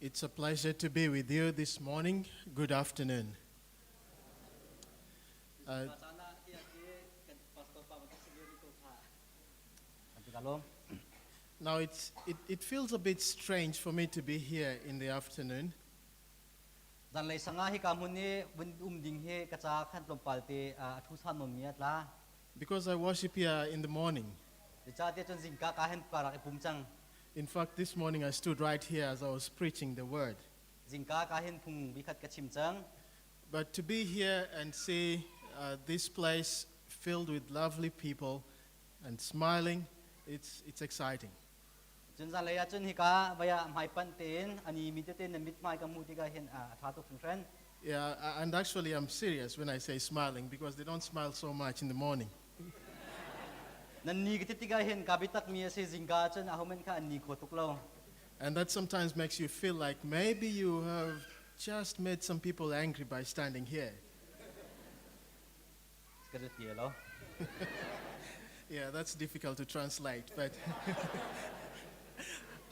It's a pleasure to be with you this morning. Good afternoon. Now, it feels a bit strange for me to be here in the afternoon. Zanlei sanga hika hmun i vun um ding hi ka ca khan tlawmpal te a thu san nawn mi a tla. Because I worship here in the morning. Zeicahtiah cun zingka ka hen ka rak i pum cang. In fact, this morning I stood right here as I was preaching the word. Zingka ka hin phung bikhat ka chim cang. But to be here and see this place filled with lovely people and smiling, it's exciting. Cun zanlei ah cun hika vaya hmaipanh tein ani mi tete na mithmai ka hmuh tikah hin a ṭha tuk hringhran. Yeah, and actually I'm serious when I say smiling because they don't smile so much in the morning. Nan ni ka ti tikah hin ka biatak mi a si zingka cun ahohmanh kha an ni kho tuk lo. And that sometimes makes you feel like maybe you have just made some people angry by standing here. Ka ti lo. Yeah, that's difficult to translate, but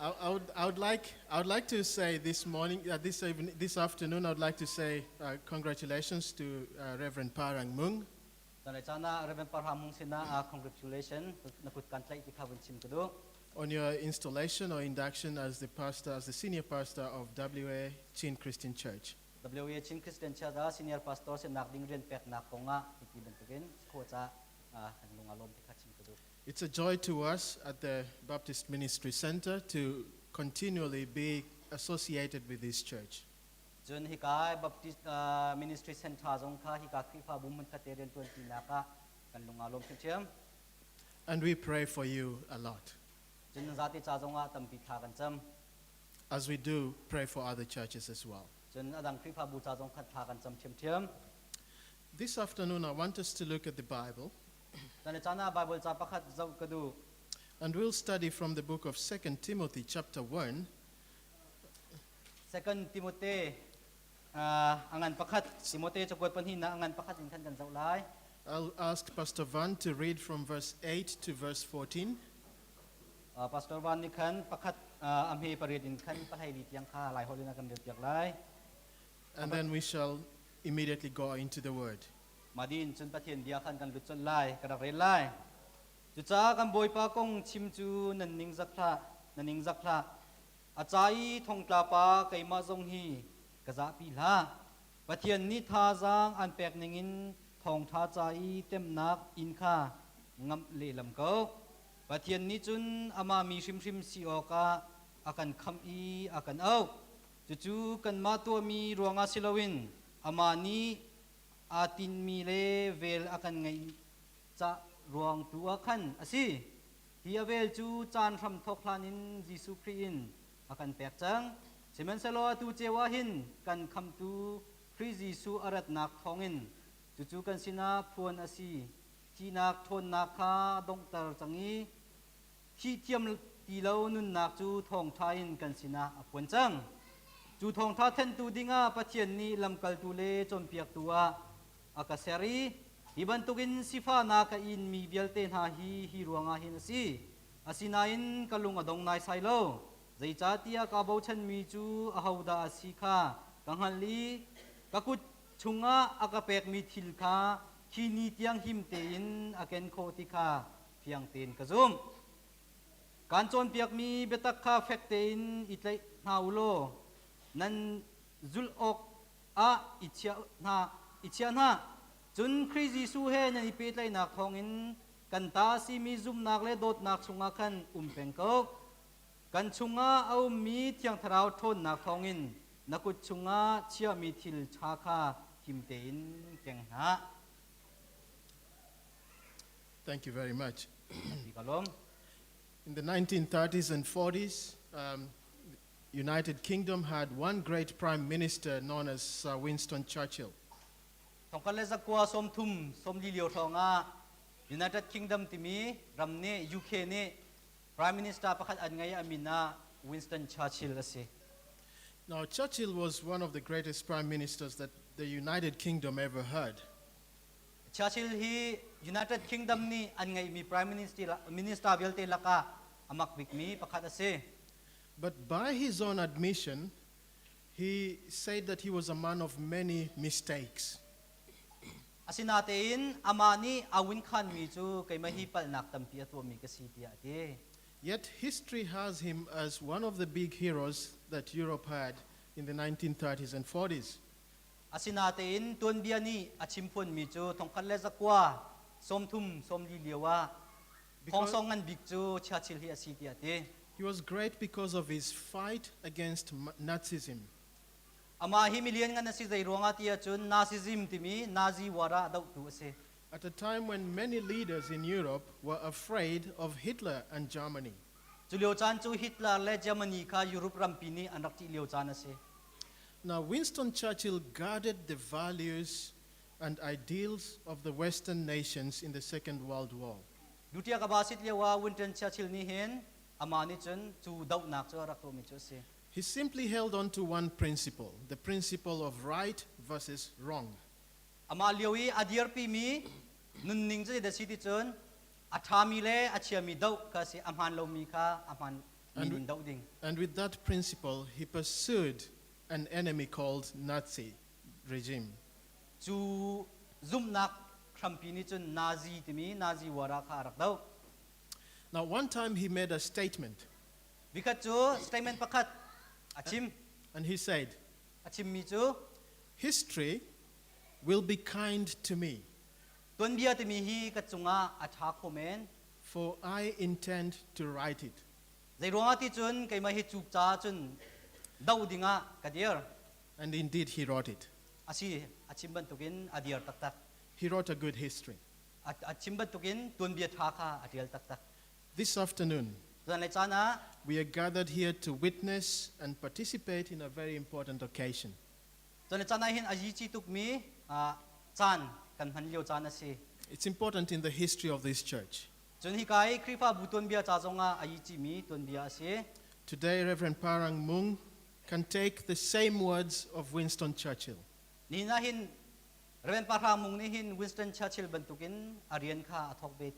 I would like to say this morning, this evening, this afternoon, I would like to say congratulations to Reverend Parang Mung. Zanlei caan ah Reverend Parham Mung sinah congratulation na kut kan tlaih ti kha vun chim ka duh. On your installation or induction as the pastor, as the senior pastor of WA Chin Christian Church. WA Chin Christian Church ah senior pastor sinak ding rian peknak kongah hiti bantukin kho ca kan lung a lawm ti kha chim ka duh. It's a joy to us at the Baptist Ministry Center to continually be associated with this church. Cun hika Baptist Ministry Center zong kha hika Khrihfabu hmun khat te rian ṭuan tinak ah kan lung a lawm ṭhiamṭhiam. And we pray for you a lot, Cun nan zate ca zong ah tampi thla kan cam. As we do pray for other churches as well. Cun a dang Khrihfabu ca zong khan thla kan cam ṭhiamṭhiam. This afternoon, I want us to look at the Bible, Caan caan ah Bible ca pakhat zoh ka duh. And we'll study from the book of 2 Timothy, chapter 1, Second Timothy angan pakhat Timothy cakuat pahnih na angan pakhat in khan kan zoh lai. I'll ask Pastor Van to read from verse 8 to verse 14. Pastor Van nih khan pakhat a hme pariat in khan pahlei tiang kha lai holh in a kan rel piak lai. And then we shall immediately go into the word. Madin cun Pathian bia khan kan lut colh lai, ka rak rel lai. Cucaah kan Bawipa kong chim cu nan ning zak hlah, nan ning zak hlah. A ca i thongtla pa keimah zong hi ka zahpi hlah. Pathian nih thazaang an pek ningin thawngṭha ca i temnak inn kha ngamh lehlam ko. Pathian nih cun amah mi hrimhrim si awkah a kan khamh i a kan auh. Cucu kanmah tuahmi ruangah si loin amah nih aa tinhmi le vel a kan ngeih ca ruang tu ah khan a si. Hi a vel cu caan hram thawk hlan in Jesuh Khrih in a kan pek cang. Sihmanhsehlaw atu ceu ah hin kan khamtu Khrih Jesuh a ratnak thawngin cucu kan sinah phuan a si. Thihnak ṭhawnnak kha donghter cang i thih thiam ti lo nunnak cu thawngṭha in kan sinah a phuan cang. Cu thawngṭha thenhtu dingah Pathian nih lamkaltu le cawnpiaktu ah a ka ser i hi bantukin sifahnak ka inmi vialte hna hi hi ruangah hin a si. Asinain ka lung a dong naisai lo. Zeicahtiah kaa bochanmi cu ahodah a si kha ka hngalh i ka kut chungah a ka pekmi thil kha khi ni tiang him tein a ken khawh ti kha fiang tein ka zumh. Kaan cawnpiakmi biatak kha fek tein i tlaih hna u law nan zulh awk ah i chiah hna i chiah hna. Cun Khrih Jesuh he nan i pehtlaihnak thawngin kan ta a simi zumhnak le dawtnak chungah khan um peng ko. Kan chungah a ummi Thiang Thlarau ṭhawnnak thawngin na kut chungah chiahmi thil ṭha kha him tein keng hna. Thank you very much. Ti ka lawm. In the 1930s and 40s, United Kingdom had one great prime minister known as Sir Winston Churchill. 1930 40 lio hrawngah United Kingdom timi ram nih UK nih Prime Minister pakhat an ngei a min ah Winston Churchill a si. Now, Churchill was one of the greatest prime ministers that the United Kingdom ever had. Churchill hi United Kingdom nih an ngeihmi Prime Minister vialte lakah a mak bikmi pakhat a si. But by his own admission, He said that he was a man of many mistakes. Asinatein amah nih a win khanmi cu keimah hi palhnak tampi a tuahmi ka si tiah a ti. Yet history has him as one of the big heroes that Europe had in the 1930s and 40s. Asinatein tuanbia nih a chimphuanmi cu 1930, 40 lio ah Because thawngsong ngan bik cu Churchill hi a si tiah a ti. He was great because of his fight against Nazism. Amah hi milian ngan a si zei ruangah ti ahcun Nazism timi Nazi war ah dohtu a si. At a time when many leaders in Europe were afraid of Hitler and Germany. Cu lio caan cu Hitler le Germany kha Europe rampi nih an rak ṭih lio caan a si. Now, Winston Churchill guarded the values and ideals of the Western nations in the Second World War. Dutiya ka ba sit lio ah Winston Churchill nih hin amah nih cun cu dohnak cu a rak tuahmi cu a si. He simply held on to one principle, the principle of right versus wrong. Amah lio i a dirpimi nunning cu zeidah si ti cun a ṭhami le a chiami doh kha a si, a hmaan lomi kha a hmaan mi And, nin doh ding. And with that principle, he pursued an enemy called Nazi regime. Cu zumhnak hrampi nih cun Nazi timi Nazi war ah kha a rak doh. Now, one time he made a statement, Vikhat cu statement pakhat a chim. And he said, A chimmi cu, "History will be kind to me, tuanbia timi hi ka cungah a ṭha kho men. For I intend to write it." Zei ruangah ti cun keimah hi cuk caah cun doh dingah ka dir. And indeed, he wrote it. Asi, a chim bantukin a dir taktak. He wrote a good history. A chim bantukin tuanbia ṭha kha a ṭial taktak. This afternoon, Zanlei caan ah we are gathered here to witness and participate in a very important occasion. Zanlei caan ah hin a yici tukmi caan kan hman lio caan a si. It's important in the history of this church. Cun hika i Khrihfabu tuanbia ca zongah a yicimi tuanbia a si. Today, Reverend Parang Mung can take the same words of Winston Churchill Nihin ah hin Reverend Parang Mung nih hin Winston Churchill bantukin a rian kha a thawk ve.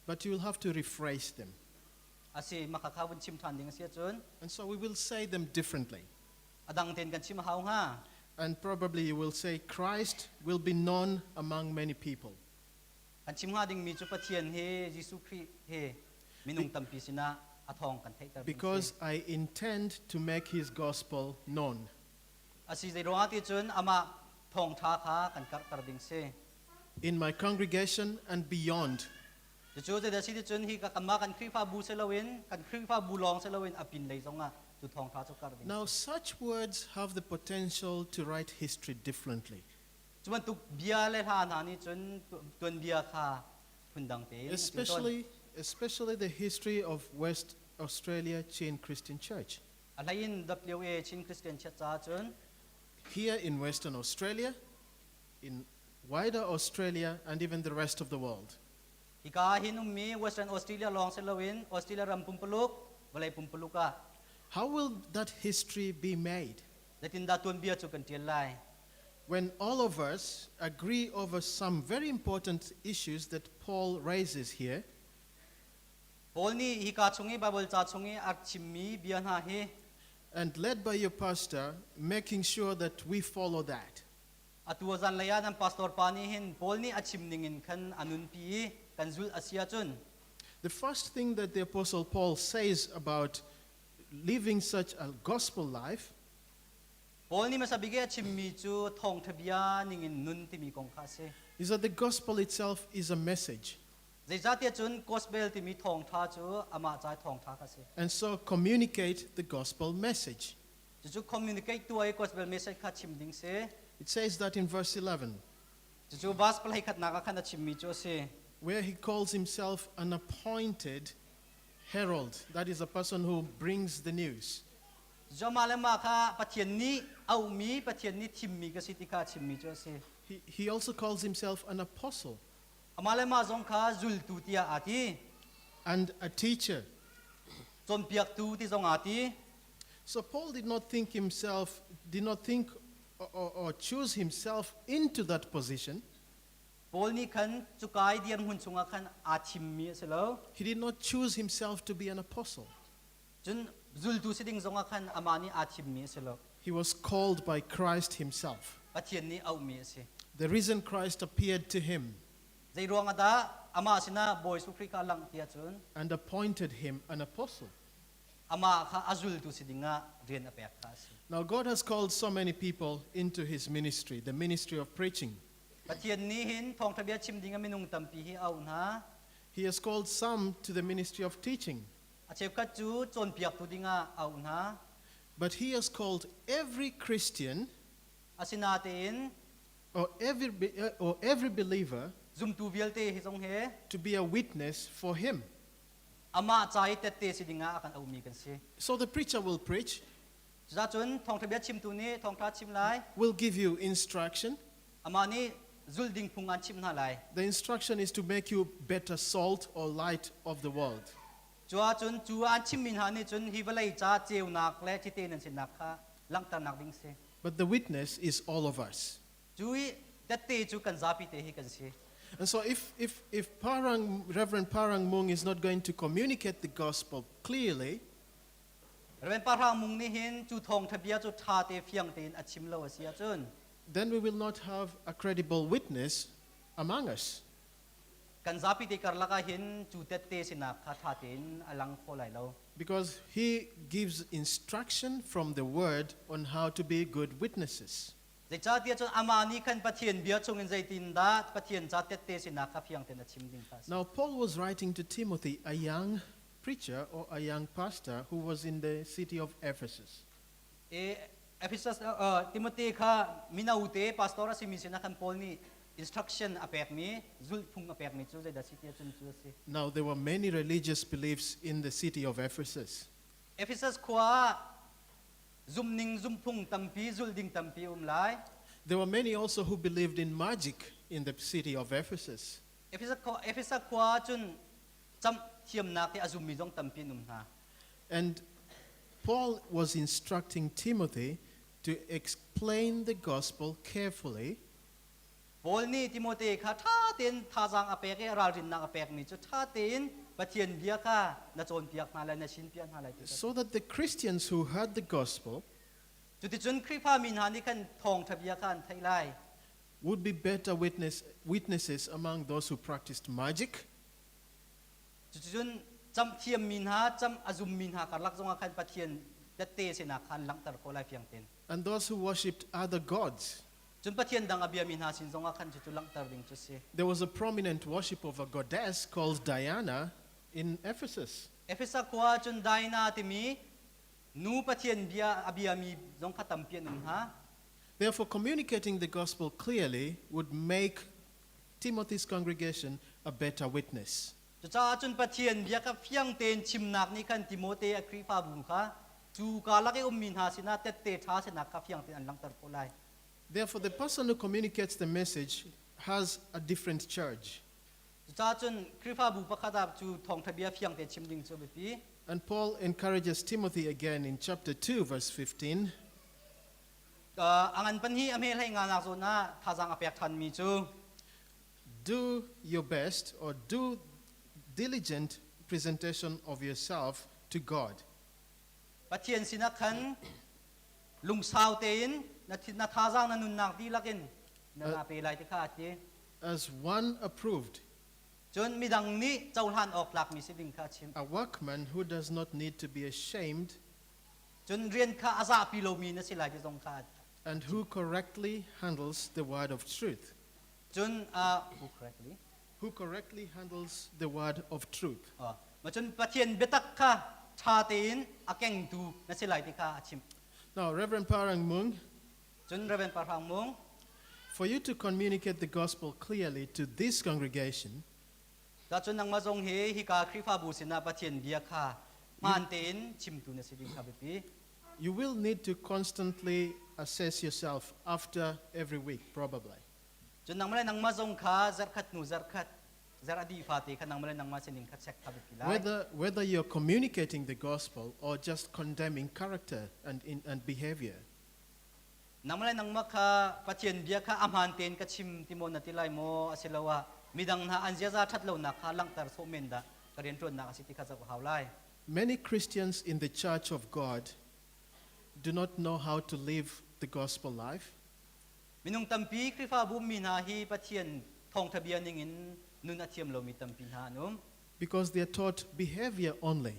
But you will have to rephrase them. A si, maka kha vun chim ṭhan ding a si ahcun And so we will say them differently. A dang tein kan chim a hau hnga. And probably you will say, "Christ will be known among many people." Kan chim hnga dingmi cu Pathian he Jesuh Khrih he minung tampi sinah a thawng kan theihter ding a si. Because I intend to make his gospel known. A si, zei ruangah ti cun amah thawngṭha kha kan karhter ding si. In my congregation and beyond. Cucu zeidah si ti cun hi ka kanmah kan Khrihfabu si loin kan Khrihfabu lawng si loin a pin lei zongah cu thawngṭha cu karh ding Now, si. such words have the potential to write history differently, Cu bantuk bia le hla hna nih cun tuanbia kha phundang tein a chim tawn. especially the history of West Australia Chin Christian Church. A hleiin WA Chin Christian Church caah cun Here in Western Australia, in wider Australia, and even the rest of the world. Hika hin ummi Western Australia lawng si loin Australia ram pumpuluk vawlei pumpuluk ah How will that history be made? Zeitindah tuanbia cu kan ṭial lai? When all of us agree over some very important issues that Paul raises here, Paul nih hika chung i Bible ca chung i a chimmi bia hna hi and led by your pastor, making sure that we follow that. Atu zanlei ah nan pastor pa nih hin Paul nih a chim ning in khan a nunpi i kan zulh a si ahcun The first thing that the Apostle Paul says about living such a gospel life Paul nih hmasa bik i a chimmi cu thawngṭha bia ningin nun timi kong kha a si. Is that the gospel itself is a message. Zeicahtiah cun gospel timi thawngṭha cu amah ca i thawngṭha kha a si. And so communicate the gospel message. Cucu communicate tuah i gospel message kha chim ding si. It says that in verse 11, Cucu verse 11 ah khan a chimmi cu a si. Where he calls himself an appointed herald. That is a person who brings the news. Cucu amah le mah kha Pathian nih auhmi, Pathian nih thimmi ka si ti kha a chimmi cu a si. He also calls himself an apostle Amah le mah zong kha zultu tiah aa ti. And a teacher. Cawnpiaktu ti zong aa ti. So Paul did not think himself, did not think or choose himself into that position. Paul nih khan cuka i dirhmun chungah khan aa thimmi a si lo. He did not choose himself to be an apostle. Cun zultu si ding zongah khan amah nih aa thimmi a si lo. He was called by Christ himself. Pathian nih auhmi a si. The risen Christ appeared to him Zei ruang ah dah amah sinah Bawi Jesuh Khrih kha a langh ti ahcun and appointed him an apostle. Amah kha a zultu si dingah rian a pek kha a si. Now, God has called so many people into his ministry, the ministry of preaching. Pathian nih hin thawngtha bia chim ding ah minung tampi hi a auh hna. He has called some to the ministry of teaching, A cheukhat cu cawnpiaktu dingah a auh hna. But he has called every Christian Asinatein or every believer zumtu vialte hi zong he to be a witness for him. Amah ca i tette si dingah a kan auhmi kan si. So the preacher will preach, Cucun thawngtha bia chimtu nih thawngtha chim lai. Will give you instruction. Amah nih zul ding phung an chimh hna lai. The instruction is to make you better salt or light of the world. Cu ahcun cu an chimmi hna nih cun hi vawlei ca ceunak le cite nan sinak kha langhternak ding si. But the witness is all of us. Cu i tette cu kan zapi te hi kan si. And so if Parang, Reverend Parang Mung is not going to communicate the gospel clearly, Reverend Parang Mung nih hin cu thawngtha bia cu ṭha te fiang tein a chim lo a si ahcun then we will not have a credible witness among us. Kan zapi te karlak ah hin cu tette sinak kha ṭha tein a lang kho lai lo. Because he gives instruction from the word on how to be good witnesses. Zeicahtiah cun amah nih khan Pathian bia chungin zeitindah Pathian ca tette sinak kha fiang tein a chim ding kha a si. Now, Paul was writing to Timothy, a young preacher or a young pastor who was in the city of Ephesus. E, Ephesus Timothy kha mino te pastor a simi sinah khan Paul nih instruction a pekmi zulhphung a pekmi cu zeidah si tiah cun cu a si. Now, there were many religious beliefs in the city of Ephesus. Ephesus khua ah zumning zumphung tampi zulding tampi um lai. There were many also who believed in magic in the city of Ephesus. Ephesus khua cun camh thiamnak hi a zummi zong tampi an um hna. And Paul was instructing Timothy to explain the gospel carefully Paul nih Timote kha ṭha tein thazaang a pek i ralrinnak a pekmi cu ṭha tein Pathian bia kha na cawnpiak hna lai, na sinpiak hna lai ti kha. So that the Christians who heard the gospel Cuticun Khrihfa mi hna nih khan thawngṭha bia kha an theih lai. Would be better witnesses among those who practiced magic Cuticun camh thiammi hna, camh a zummi hna karlak zongah khan Pathian tette sinak kha an langhter khawh lai fiang tein. And those who worshipped other gods. Cun Pathian dang a biami hna sin zongah khan cucu langhter ding cu si. There was a prominent worship of a goddess called Diana in Ephesus. Efesa khua cun Diana timi nu Pathian bia a biami zong kha tampi an um hna. Therefore, communicating the gospel clearly would make Timothy's congregation a better witness. Cucaah cun Pathian bia kha fiang tein chimnak nih khan Timote a Khrihfabu kha cu karlak i ummi hna sinah tette ṭha sinak kha fiang tein an langhter khawh lai. Therefore, the person who communicates the message has a different charge. Cucaah cun Khrihfabu pakhat ah cu thawngṭha bia fiang tein chim ding cu a biapi. And Paul encourages Timothy again in chapter 2, verse 15. A ngan pan hi a hme hlei nga nak zawn ah thazaang a pek ṭhanmi cu Do your best or do diligent presentation of yourself to God. Pathian sinah khan lungsau tein na na thazaang na nunnak dihlak in na na pe lai ti kha a ti. As one approved, Cun midang nih cohlan awk tlakmi si ding kha a chim. A workman who does not need to be ashamed Cun rian kha a zahpi lomi na si lai ti zong kha and who correctly handles the word of truth. Cun who correctly Who correctly handles the word of truth. Ma cun Pathian biatak kha ṭha tein a kengtu na si lai ti kha a chim. Now, Reverend Parang Mung, Cun Reverend Parang Mung, for you to communicate the gospel clearly to this congregation, Ta cun nangmah zong hi hika Khrihfabu sinah Pathian bia kha hmaan tein chimtu na si ding kha biapi. You will need to constantly assess yourself after every week, probably. Cun nangmah le nangmah zong kha zarkhat hnu zarkhat zarh a dih fate kha nangmah le nangmah sining kha check kha biapi lai. Whether you're communicating the gospel or just condemning character and behavior. Nangmah le nangmah kha Pathian bia kha a hmaan tein ka chim ti maw na ti lai maw asiloah midang hna an ziaza ṭhat lonak kha langhter sawh men dah ka rianṭuannak a si ti kha zoh a hau lai. Many Christians in the Church of God do not know how to live the gospel life. Minung tampi Khrihfabu mi hna hi Pathian thawngtha bia ningin nun a thiam lomi tampi hna an um. Because they are taught behavior only.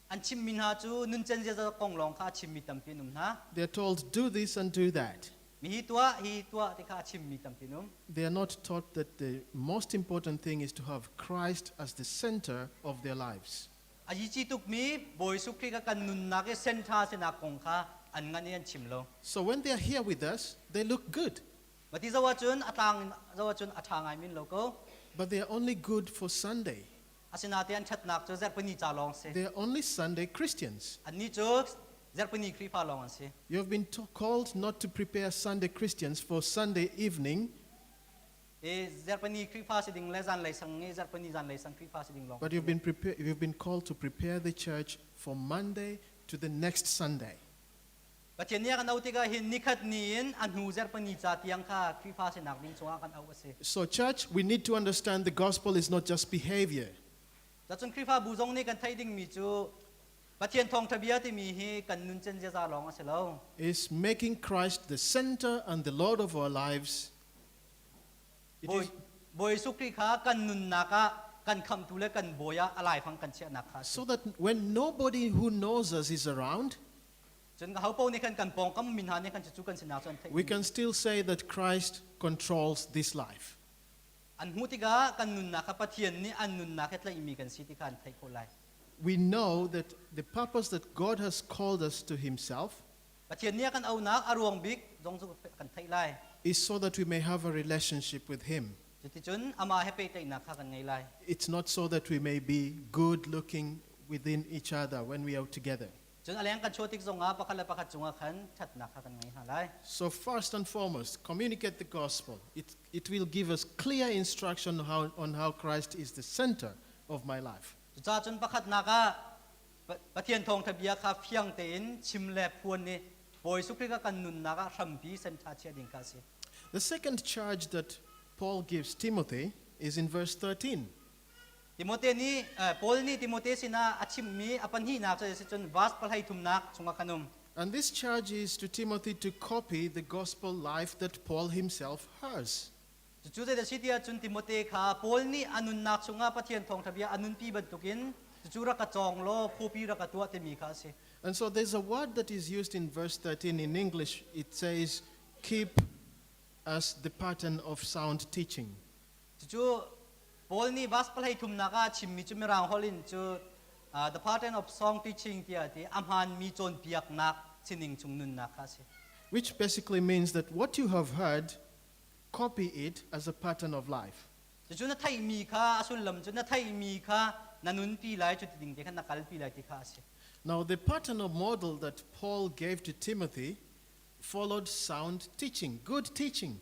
An chimmi hna cu nuncen ziaza kong lawng kha a chimmi tampi an um hna. They are told, do this and do that. Mi hi tuah, hi tuah ti kha a chimmi tampi an um. They are not taught that the most important thing is to have Christ as the center of their lives. A yici tukmi Bawi Jesuh Khrih kha kan nunnak i center sinak kong kha an ngan i an chim lo. So when they are here with us, they look good, Mati zo ahcun a tlang zo ahcun a ṭha ngai min lo ko. But they are only good for Sunday. Asinain an ṭhatnak cu zarhpini ca lawng si. They are only Sunday Christians. Annih cu zarhpini Khrihfa lawng an si. You have been called not to prepare Sunday Christians for Sunday evening, I zarhpini Khrihfa si ding le zanlei sang i zarhpini zanlei sang Khrihfa si ding lawng. But you've been called to prepare the church for Monday to the next Sunday. Pathian nih a kan auh tikah hin nikhat ni in a hnu zarhpini ca tiang kha Khrihfa sinak ding chungah kan auh a si. So, church, we need to understand the gospel is not just behavior. Cun Khrihfabu zong nih kan theih dingmi cu Pathian thawngtha bia timi hi kan nuncen ziaza lawng a si lo. It's making Christ the center and the Lord of our lives. It Bawi is Bawi Jesuh Khrih kha kan nunnak ah kan khamhtu le kan bawi ah a laifang kan chiahnak kha a si. So that when nobody who knows us is around, Cun ho paoh nih khan kan pawngkam mi hna nih khan cucu kan sinak cu an theih. We can still say that Christ controls this life. An hmuh tikah kan nunnak kha Pathian nih an nunnak he tlaihmi kan si ti kha an theih khawh lai. We know that the purpose that God has called us to Himself Pathian nih a kan auhnak a ruang bik zong cu kan theih lai. Is so that we may have a relationship with Him. Cuticun amah he pehtlaihnak kha kan ngei lai. It's not so that we may be good looking within each other when we are together. Cun a leng kan chuah tik zongah pakhat le pakhat cungah khan ṭhatnak kha kan ngei hna lai. So, first and foremost, communicate the gospel. It will give us clear instruction on how Christ is the center of my life. Cucaah cun pakhatnak ah Pathian thawngṭha bia kha fiang tein chim le phuan i Bawi Jesuh Khrih kha kan nunnak ah hrampi center chia ding kha a si. The second charge that Paul gives Timothy is in verse 13. Timote nih Paul nih Timote sinah a chimmi a pahnihnak cu si cun verse 13nak chungah khan um. And this charge is to Timothy to copy the gospel life that Paul himself has. Cucu zei si tiah cun Timote kha Paul nih a nunnak chungah Pathian thawngṭha bia a nunpi bantukin cucu rak ka cawng law copy rak ka tuah timi kha a si. And so there's a word that is used in verse 13 in English. It says, keep as the pattern of sound teaching. Cucu Paul nih verse 13nak ah chimmi cu Mirang holh in cu the pattern of sound teaching tiah ti a hmaanmi cawnpiaknak sining chung nunnak kha a si. Which basically means that what you have heard, copy it as a pattern of life. Cucu na theihmi kha a sullam cu na theihmi kha na nunpi lai cu ti ding te khan na kalpi lai ti kha a si. Now, the pattern or model that Paul gave to Timothy followed sound teaching, good teaching,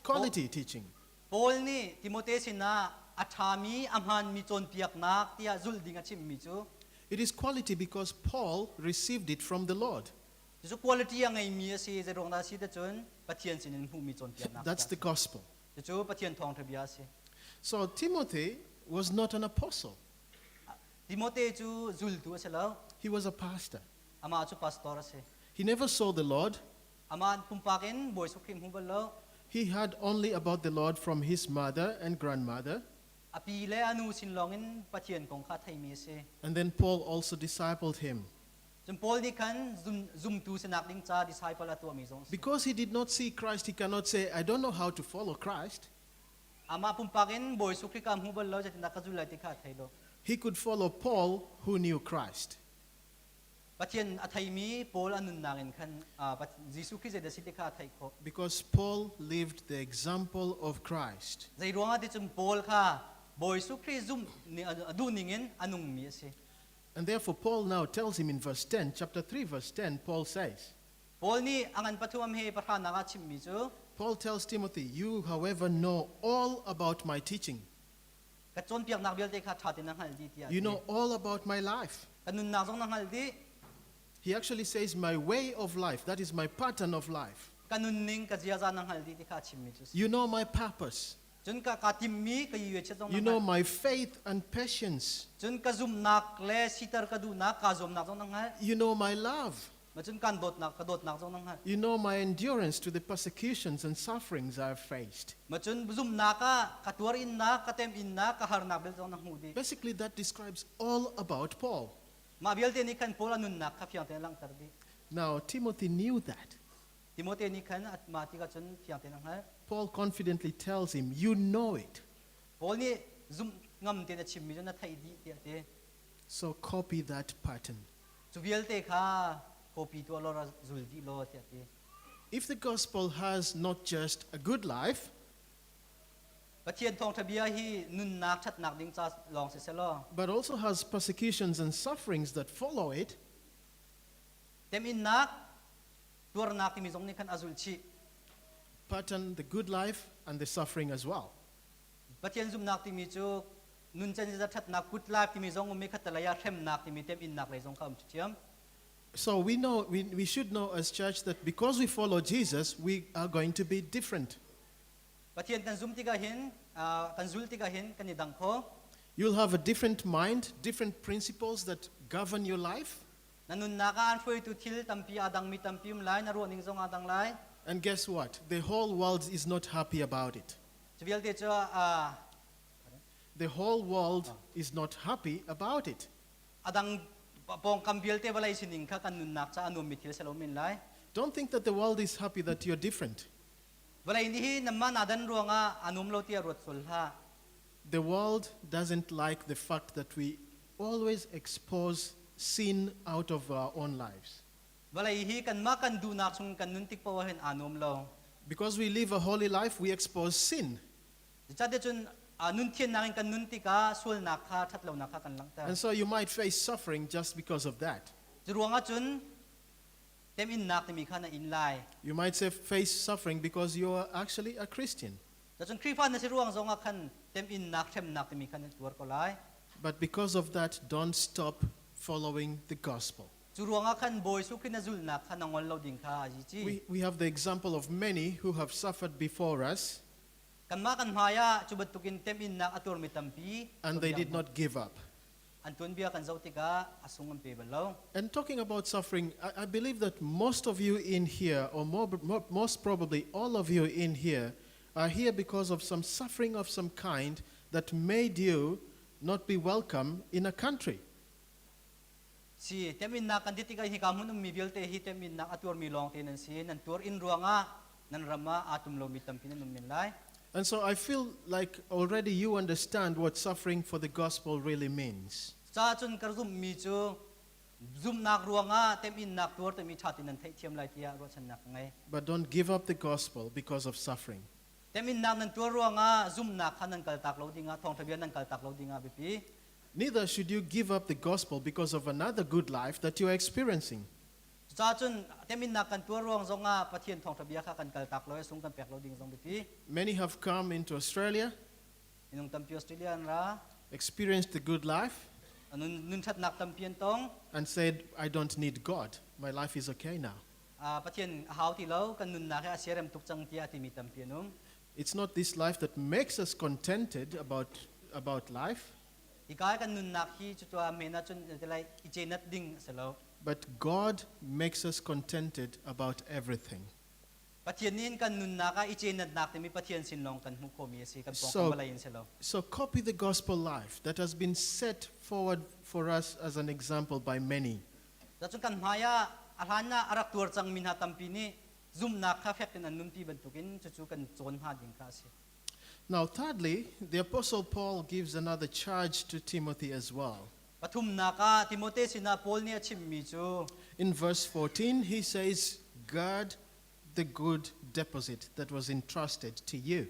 quality teaching. Paul nih Timote sinah a ṭhami a hmaanmi cawnpiaknak tiah zulh ding a chimmi cu It is quality because Paul received it from the Lord. Cucu quality a ngeimi a si zei ruang dah a si cun Pathian sinin hmuhmi cawnpiaknak. That's the gospel. Cucu Pathian thawngṭha bia a si. So Timothy was not an apostle. Timote cu zultu a si lo. He was a pastor. Amah cu pastor a si. He never saw the Lord. Amah pumpak in Bawi Jesuh Khrih hmu bal lo. He heard only about the Lord from his mother and grandmother. A pi le a nu sin lawngin Pathian kong kha theimi a si. And then Paul also discipled him. Cun Paul nih khan zum, zumtu sinak ding ca disciple a tuahmi zong a si. Because he did not see Christ, he cannot say, "I don't know how to follow Christ." Amah pumpak in Bawi Jesuh Khrih ka hmu bal lo zeitindah ka zul lai ti kha a thei lo. He could follow Paul, who knew Christ. Pathian a theimi Paul a nunnak in khan Jesuh Khrih zeidah si ti kha a theih khawh. Because Paul lived the example of Christ. Zei ruangah ti cun Paul kha Bawi Jesuh Khrih zum a duh ning in a nungmi a si. And therefore, Paul now tells him in verse 10, chapter 3, verse 10, Paul says, Paul nih a ngan pathum he pahranak ah chimmi cu Paul tells Timothy, "You, however, know all about my teaching." Ka cawnpiaknak vialte kha ṭha tein na hngalh dih tiah. You know all about my life. Ka nunnak zong na hngalh dih. He actually says, "My way of life," that is my pattern of life. Ka nunning ka ziaza na hngalh dih ti kha chimmi cu si. You know my purpose. Cun ka ka timmi ka yue chet zong na You know hngalh. My faith and patience. Cun ka zumnak le siter ka duhnak ka zuamnak zong na hngalh. You know my love. Ma cun kan dawtnak ka dawtnak zong na hngalh. You know my endurance to the persecutions and sufferings I have faced. Ma cun zumhnak ah ka tuar innak, ka tem innak, ka harnak bel zong na hmuh dih. Basically, that describes all about Paul. Mah vialte nih khan Paul a nunnak kha fiang tein a langhter dih. Now, Timothy knew that. Timote nih khan mah tikah cun fiang tein a hngalh. Paul confidently tells him, "You know it." Paul nih zumh ngam tein a chimmi cu na theih dih tiah a ti. So copy that pattern. Cu vialte kha copy tuah law ra zul dih law tiah a ti. If the gospel has not just a good life, Pathian thawngṭha bia hi nunnak ṭhatnak ding ca lawng si selaw but also has persecutions and sufferings that follow it, teminnak tuarnak timi zong nih khan a zulh chih. Pattern the good life and the suffering as well. Pathian zumhnak timi cu nuncan ziza ṭhatnak, good life timi zong um i khattelei ah hremnak timi teminnak lei zong kha um ṭhiam. So we should know as church that because we follow Jesus, we are going to be different. Pathian kan zum tikah hin kan zul tikah hin kan i dang kho. You'll have a different mind, different principles that govern your life. Na nunnak ah an hruaitu thil tampi aa dangmi tampi um lai, na ruahning zong aa dang lai. And guess what? The whole world is not happy about it. Cu vialte cu The whole world is not happy about it. A dang pawngkam vialte vawlei sining kha kan nunnak ca a nuammi thil si lo men lai. Don't think that the world is happy that you're different. Vawlei nih hi namah naa dan ruangah a nuam lo tiah ruat sual hlah. The world doesn't like the fact that we always expose sin out of our own lives. Vawlei hi kanmah kan duhnak chung kan nun tik paoh ah hin aa nuam lo. Because we live a holy life, we expose sin. Zeicahtiah cun nun thiannak in kan nun tikah sualnak kha ṭhatlonak kha kan langhter. And so you might face suffering just because of that. Cu ruangah cun teminnak timi kha na in lai. You might say face suffering because you are actually a Christian. Cun Khrihfa na si ruang zongah khan teminnak hremnak timi kha na tuar ko lai. But because of that, don't stop following the gospel. Cu ruangah khan Bawi Jesuh Khrih na zulhnak kha na ngol lo ding kha a ci. We have the example of many who have suffered before us Kanmah kan hmai ah cu bantukin teminnak a tuarmi tampi and they did not give up. An tuanbia kan zoh tikah a sung an pe bal lo. And talking about suffering, I believe that most of you in here, or most probably all of you in here, are here because of some suffering of some kind that made you not be welcome in a country. Si teminnak kan ti tikah hika hmun ummi vialte hi teminnak a tuarmi lawng te nan si. Nan tuar in ruangah nan ram ah aa tum lomi tampi nan um men lai. And so I feel like already you understand what suffering for the gospel really means. Ca cun ka zumhmi cu zumhnak ruangah teminnak tuar timi ṭha tein nan theihthiam lai tiah ruahchannak ka ngei. But don't give up the gospel because of suffering. Teminnak nan tuar ruangah zumhnak kha nan kaltak lo dingah, thawngṭha bia nan kaltak lo dingah biapi. Neither should you give up the gospel because of another good life that you are experiencing. Cucaah cun teminnak kan tuar ruang zongah Pathian thawngṭha bia kha kan kaltak lo i sung kan pek lo ding zong biapi. Many have come into Australia, Minung tampi Australia an ra, experienced the good life, nun nun ṭhatnak tampi an tong. and said, "I don't need God. My life is okay now." Pathian a hau ti lo, kan nunnak hi a siarem tuk cang tiah a timi tampi an um. It's not this life that makes us contented about life, Hika kan nunnak hi cucu men ahcun tilai i cenat ding a si lo. but God makes us contented about everything. Pathian nih kan nunnak ah i cenatnak timi Pathian sin lawng kan hmuh khawhmi a si, kan pawngkam vawlei in si lo. So copy the gospel life that has been set forward for us as an example by many. Cun kan hmai ah a hlan ah a rak tuar cangmi hna tampi nih zumhnak kha fek in an nunpi bantukin cucu kan cawn hna ding kha a si. Now, thirdly, the Apostle Paul gives another charge to Timothy as well. Pathumnak ah Timote sinah Paul nih a chimmi cu In verse 14, he says, "Guard the good deposit that was entrusted to you."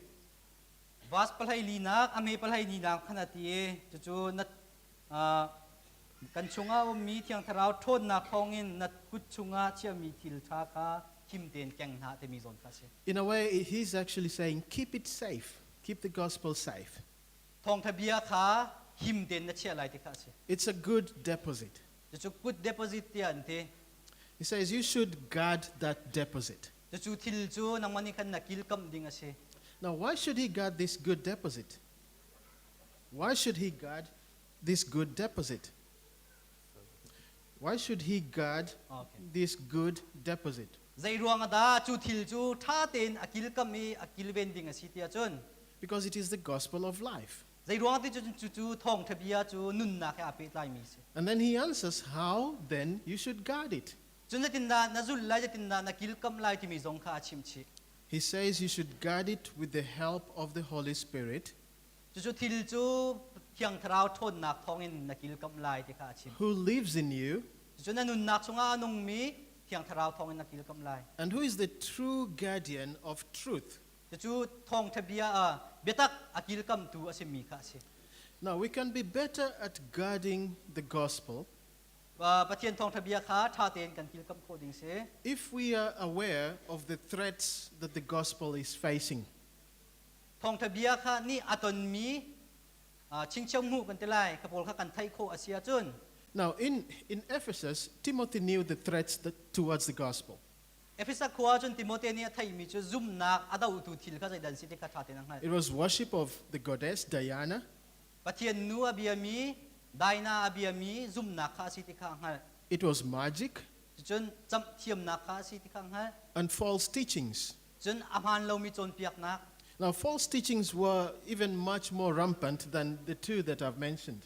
Verse 14nak a hme 14nak khan a ti i cucu na kan chungah ummi Thiang Thlarau ṭhawnnak thawngin na kut chungah chiahmi thil ṭha kha him tein keng hna timi zawn kha a si. In a way, he's actually saying, keep it safe, keep the gospel safe. Thawngṭha bia kha him tein na chiah lai ti kha a si. It's a good deposit. Cucu good deposit tiah an ti. He says you should guard that deposit. Cucu thil cu nangmah nih khan na kilkamh ding a si. Now, why should he guard this good deposit? Why should he guard this good deposit? Why should he guard this good deposit? Zei ruang ah dah cu thil cu ṭha tein a kilkam i a kilven ding a si ti ahcun? Because it is the gospel of life. Zei ruang ti cun cucu thawngṭha bia cu nunnak he aa pehtlaimi a si. And then he answers how then you should guard it. Cun zeitindah na zulh lai, zeitindah na kilkamh lai timi zong kha a chimh chih. He says you should guard it with the help of the Holy Spirit, Cucu thil cu Thiang Thlarau ṭhawnnak thawngin na kilkamh lai ti kha a chim. who lives in you Cucu na nunnak chungah a nungmi Thiang Thlarau thawngin na kilkamh lai. And who is the true guardian of truth. Cucu thawngṭha bia ah biatak a kilkamtu a simi kha a si. Now, we can be better at guarding the gospel Pathian thawngṭha bia kha ṭha tein kan kilkamh khawh ding si. If we are aware of the threats that the gospel is facing. Thawngṭha bia kha nih a tonmi chingchiao hmuh kan ti lai kha pawl kha kan theih khawh a si ahcun. Now, in Ephesus, Timothy knew the threats towards the gospel. Efesa khua cun Timote nih a theihmi cu zumhnak a dohtu thil kha zeidan si ti kha ṭha tein a hngalh. It was worship of the goddess Diana. Pathian nu a biami Dinah a biami zumhnak kha a si ti kha a hngalh. It was magic Cun camh thiamnak kha a si ti kha a hngalh. And false teachings. Cun a hmaan lomi cawnpiaknak. Now, false teachings were even much more rampant than the two that I've mentioned.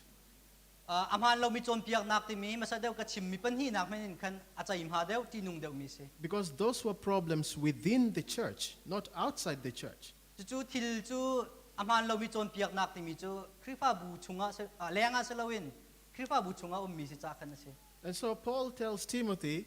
A hmaan lomi cawnpiaknak timi hmasa deuh ka chimmi pahnihnak hmanh in khan a ceihma deuh, ṭihnung deuhmi a si. Because those were problems within the church, not outside the church. Cucu thil cu a hmaan lomi cawnpiaknak timi cu Khrihfabu chungah lengah si loin Khrihfabu chungah ummi si ca khan a si. And so Paul tells Timothy,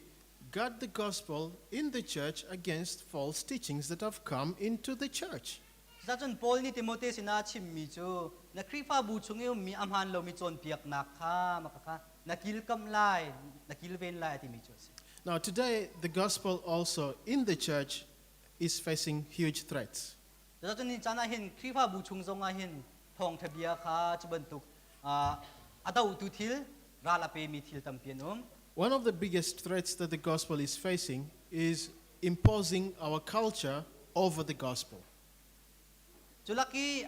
guard the gospel in the church against false teachings that have come into the church. Cucun Paul nih Timote sinah a chimmi cu na Khrihfabu chung i ummi a hmaan lomi cawnpiaknak kha maka kha na kilkamh lai, na kilven lai timi cu a si. Now, today, the gospel also in the church is facing huge threats. Cucun ni caan ah hin Khrihfabu chung zong ah hin thawngṭha bia kha cu bantuk a dohtu thil, ral a pemi thil tampi an um. One of the biggest threats that the gospel is facing is imposing our culture over the gospel. Culak i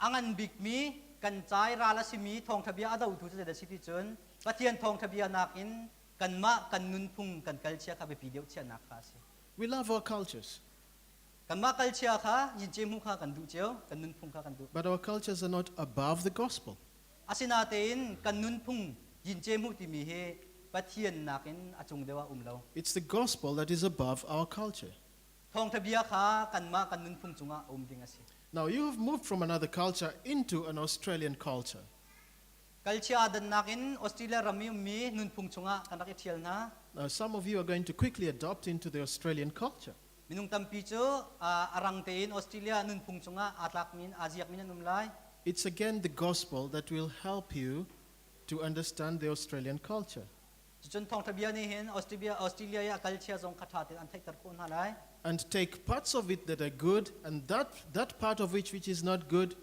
a ngan bikmi kan cai ral a simi thawngṭha bia a dohtu cu zeidah a si ti cun Pathian thawngṭha bia nakin kanmah kan nunphung kan kalchia kha biapi deuh chiahnak kha a si. We love our cultures, Kanmah kalchia kha yince kha kan duh cio, kan nunphung kha kan duh. But our cultures are not above the gospel. Asinatein kan nunphung yince hmuh timi hi Pathian nakin a cung deuh ah um lo. It's the gospel that is above our culture. Thawngṭha bia kha kanmah kan nunphung cungah a um ding a si. Now, you have moved from another culture into an Australian culture. Kalchia dannak in Australia ram i ummi nunphung chungah kan rak i ṭhial hna. Now, some of you are going to quickly adopt into the Australian culture. Minung tampi cu a rang tein Australia nunphung chungah aa tlakmi in aa ziakmi nan um lai. It's again the gospel that will help you to understand the Australian culture Cucun thawngṭha bia nih hin Australia i a kalchia zong kha ṭha tein an theihter khawh hna lai. And take parts of it that are good and that part of it which is not good,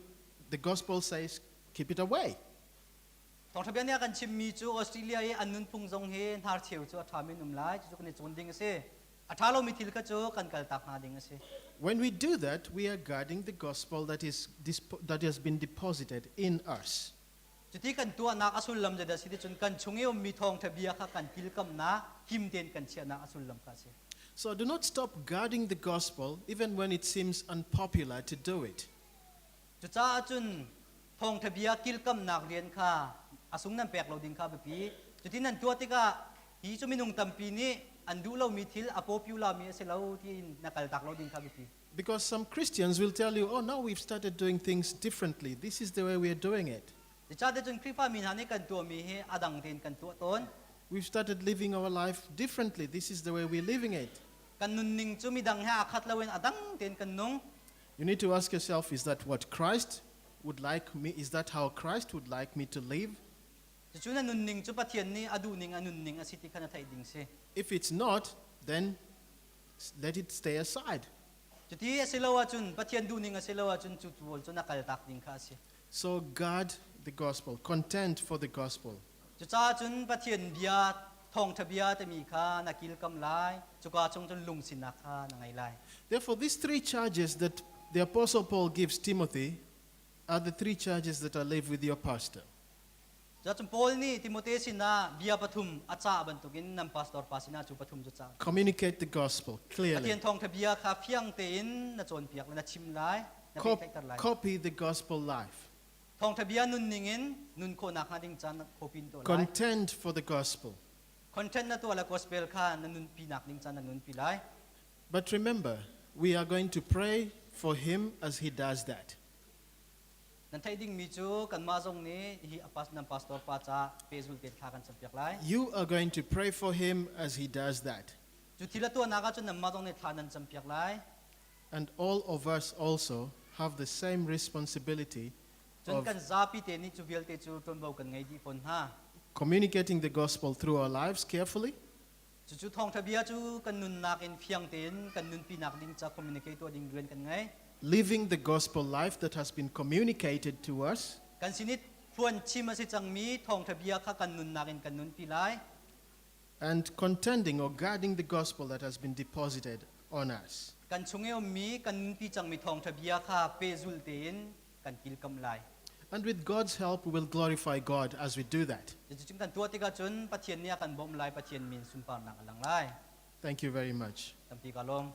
the gospel says, keep it away. Thawngṭha bia nih a kan chimmi cu Australia i an nunphung zong hi hnarcheu cu a ṭhami an um lai. Cucu kan i cawn ding a si. A ṭha lomi thil kha cu kan kaltak hna ding a si. When we do that, we are guarding the gospel that has been deposited in us. Cuti kan tuahnak a sullam zeidah si ti cun kan chung i ummi thawngṭha bia kha kan kilkamnak him tein kan chiahnak a sullam kha a si. So do not stop guarding the gospel even when it seems unpopular to do it. Cucaah cun thawngṭha bia kilkamnak rian kha a sung nan pek lo ding kha biapi. Cuti nan tuah tikah hi cu minung tampi nih an duh lomi thil a popular mi a si lo tiin na kaltak lo ding kha biapi. Because some Christians will tell you, "Oh, now we've started doing things differently. This is the way we are doing it." Cucaah cun Khrihfa mi hna nih kan tuahmi hi a dang tein kan tuah tawn. "We've started living our life differently. This is the way we're living it." Kan nunning cu midang he aa khat loin a dang tein kan nung. You need to ask yourself, is that what Christ would like me? Is that how Christ would like me to live? Cucu na nunning cu Pathian nih a duhning a nunning a si ti kha na theih ding si. If it's not, then let it stay aside. Cuti a si lo ahcun Pathian duhning a si lo ahcun cu pawl cu na kaltak ding kha a si. So guard the gospel, contend for the gospel. Cucaah cun Pathian bia thawngṭha bia timi kha na kilkam lai, cuka chung cun lungsinak kha na ngei lai. Therefore, these three charges that the Apostle Paul gives Timothy are the three charges that I leave with your pastor. Cuacun Paul nih Timote sinah bia pathum a cah bantukin nan pastor pa sinah cu pathum cu cah. Communicate the gospel clearly. Pathian thawngtha bia kha fiang tein na cawnpiak le na chim lai, na pehtlaihter lai. Copy the gospel life. Thawngtha bia nun ningin nun khawhnak hnga ding caan copy tuah lai. Contend for the gospel. Contend na tuah le gospel kha na nunpi nak ding caan na nunpi lai. But remember, we are going to pray for him as he does that. Nan theih dingmi cu kanmah zong nih hi a pas nan pastor pa ca pehzul tein thla kan campiak lai. You are going to pray for him as he does that. Cu thil a tuahnak ahcun nanmah zong nih thla nan campiak lai. And all of us also have the same responsibility Cun of kan zapi te nih cu vialte cu ṭuanvo kan ngei dih fawn hna. Communicating the gospel through our lives carefully, Cucu thawngṭha bia cu kan nunnak in fiang tein kan nunpinak ding ca communicate tuah ding rian kan ngei. Living the gospel life that has been communicated to us, Kan sin i phuan chim a si cangmi thawngṭha bia kha kan nunnak in kan nunpi lai. And contending or guarding the gospel that has been deposited on us. Kan chung i ummi kan nunpi cangmi thawngṭha bia kha pehzul tein kan kilkam lai. And with God's help, we will glorify God as we do that. Cuticun kan tuah tikah cun Pathian nih a kan bawmh lai, Pathian min sunparnak a lang lai. Thank you very much. Tampi ka lawm.